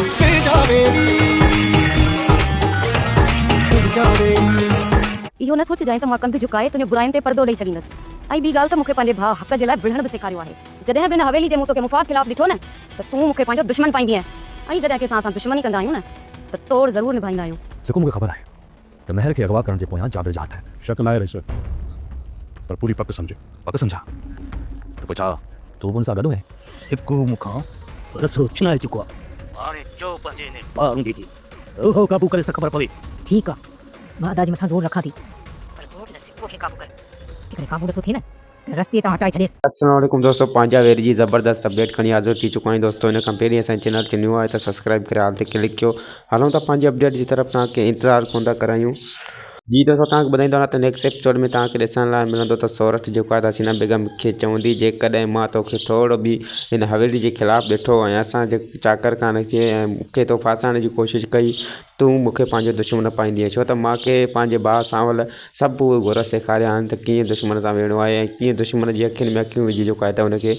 تنهنجا ويري تنهنجا ويري. اهو نه سوچجانء ته مان ڪنڌ جهڪائي تنهنجي براين تي پردو ڏئي ڇڏيندس. ۽ ٻي ڳالهه ته مون کي پنهنجي ڀاء حق جي لاء وڙهڻ به سيکاريو آهي. جڏهن به هن حويلي جي مون توکي مفاد خلاف ڏٺو نه ته تون مون کي پنهنجو دشمن پائيندينء. ۽ جڏهن ڪنهن سان اسان دشمني ڪندا آهيون نه ته توڙ ضرور نڀائيندا آهيون. جيڪو مون کي خبر آهي ته مهر کي اغوا ڪرڻ جي پويان جابر جا هٿ آهن. شڪ ناهي رئيس پر پوري پڪ سمجهه. پڪ سمجهان ته پوء ڇا تون به ان سان گڏ هئين؟ سڪو مون کان رسو ڇنائي چڪو آ. هاڻي جو پنهنجي انهي ٻارونڊي کي اهو قابو ڪريس ته خبر پوي. ٺيڪ آ، مان ادا جي مٿان زور رکان ٿي، پر تون به ان سڪوء کي قابو ڪر. جيڪڏهن قابو نٿو ٿئي نه ته رستي تان هٽائي ڇڏيس. السلام عليڪم دوستو پنهنجا وير جي زبردست اپڊيٽ کڻي حاضر ٿي چڪو آهيان دوستو ان کان پهرين اسان جي چينل تي نيو آهي ته سبسڪرائب ڪري آل تي ڪلڪ ڪيو هلون ٿا پنهنجي اپڊيٽ جي طرف توهان کي انتظار ڪون ٿا ڪرايون جي دوستو توهان کي ٻڌائيندو هلان ته نيڪسٽ ايپيسوڊ ۾ توهان کي ڏسڻ لاء ملندو ته سورٺ جيڪو آهي ته حسينا بيگم کي چوندي جيڪڏهن مان توکي ٿورو به هن حويلي جي خلاف ڏٺو ۽ اسان جي چاڪر خان کي ۽ مون کي تو ڦاسائڻ جي ڪوشش ڪئي تون مون کي پنهنجو دشمن پائيندينء، ڇو ته مان کي پنهنجي ڀاء سانول سڀ اهي گر سيکاريا آهن ته ڪيئن دشمن سان ويهڻو آهي ۽ ڪيئن دشمن جي اکين ۾ اکيون وجهي جيڪو آهي ته ان کي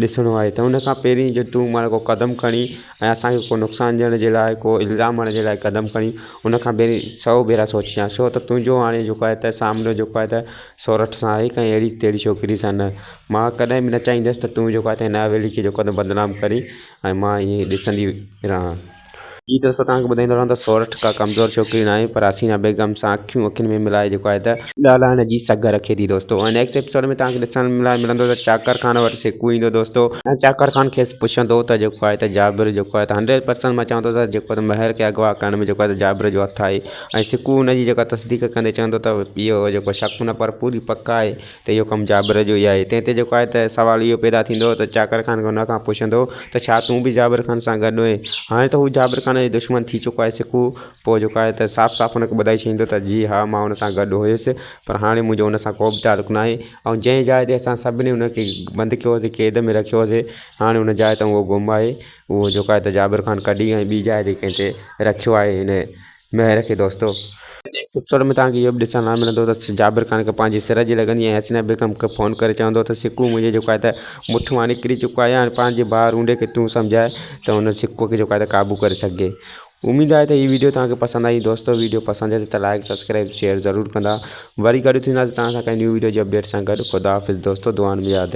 ڏسڻو آهي ته ان کان پهرين جو تون معنيٰ ڪو قدم کڻي ۽ اسان کي ڪو نقصان ڏيڻ جي لاء ڪو الزام هڻڻ جي لاء قدم کڻي ان کان پهرين سئو ڀيرا سوچجان ڇو ته تنهنجو هاڻي جيڪو آهي ته سامنو جيڪو آهي ته سورٺ سان آهي ڪنهن اهڙي تهڙي ڇوڪري سان نه مان ڪڏهن به نه چاهيندس ته تون جيڪو آهي ته هن حويلي کي جيڪو آهي ته بدنام ڪرين ۽ مان ائين ڏسندي رهان. جي دوستو توهان کي ٻڌائيندو رهان ته سورٺ ڪا ڪمزور ڇوڪري ناهي پر حسينا بيگم سان اکيون اکين ۾ ملائي جيڪو آهي ته ڳالهائڻ جي سگهه رکي ٿي دوستو ۽ نيڪسٽ ايپيسوڊ ۾ توهان کي ڏسڻ لاء ملندو ته چاڪر خان وٽ سڪو ايندو دوستو ۽ چاڪر خان کيس پڇندو ته جيڪو آهي ته جابر جيڪو آهي ته هنڊريڊ پرسنٽ مان چوان ٿو ته جيڪو ته مهر کي اغوا ڪرڻ ۾ جيڪو آهي ته جابر جو هٿ آهي ۽ سڪو ان جي جيڪا تصديق ڪندي چوندو ته اهو جيڪو شڪ نه پر پوري پڪ آهي ته اهو ڪم جابر جو ئي آهي. تنهن تي جيڪو آهي ته سوال اهو پيدا ٿيندو ته چاڪر خان ان کان پڇندو ته ڇا تون به جابر خان سان گڏ هئين؟ هاڻي ته هو جابر خان جو دشمن ٿي چڪو آهي سڪو پوء جيڪو آهي ته صاف صاف ان کي ٻڌائي ڇڏيندو ته جي ها مان ان سان گڏ هيس پر هاڻي منهنجو ان سان ڪو به تعلق ناهي ۽ جنهن جاء تي اسان سڀني ان کي بند ڪيو هوسين قيد ۾ رکيو هوسين هاڻي ان جاء تان اهو گم آهي اهو جيڪو آهي ته جابر خان ڪڍي ۽ ٻي جاء تي ڪنهن تي رکيو آهي هن مهر کي دوستو. نيڪسٽ ايپيسوڊ ۾ توهان کي اهو به ڏسڻ لاء ملندو ته جابر خان کي پنهنجي سر جي لڳندي ۽ حسينه بيگم کي فون ڪري چوندو ته سڪو منهنجي جيڪو آهي ته مٺ مان نڪري چڪو آهي هاڻي پنهنجي ڀاء رونڊي کي تون سمجهاء ته هن سڪو کي جيڪو آهي ته قابو ڪري سگهي اميد آهي ته هي ويڊيو توهان کي پسند آئي دوستو ويڊيو پسند اچي ته لائڪ سبسڪرائب شيئر ضرور ڪندا وري گڏ ٿينداسين توهان سان ڪنهن نيو ويڊيو جي اپڊيٽ سان گڏ خدا حافظ دوستو دعائن ۾ ياد.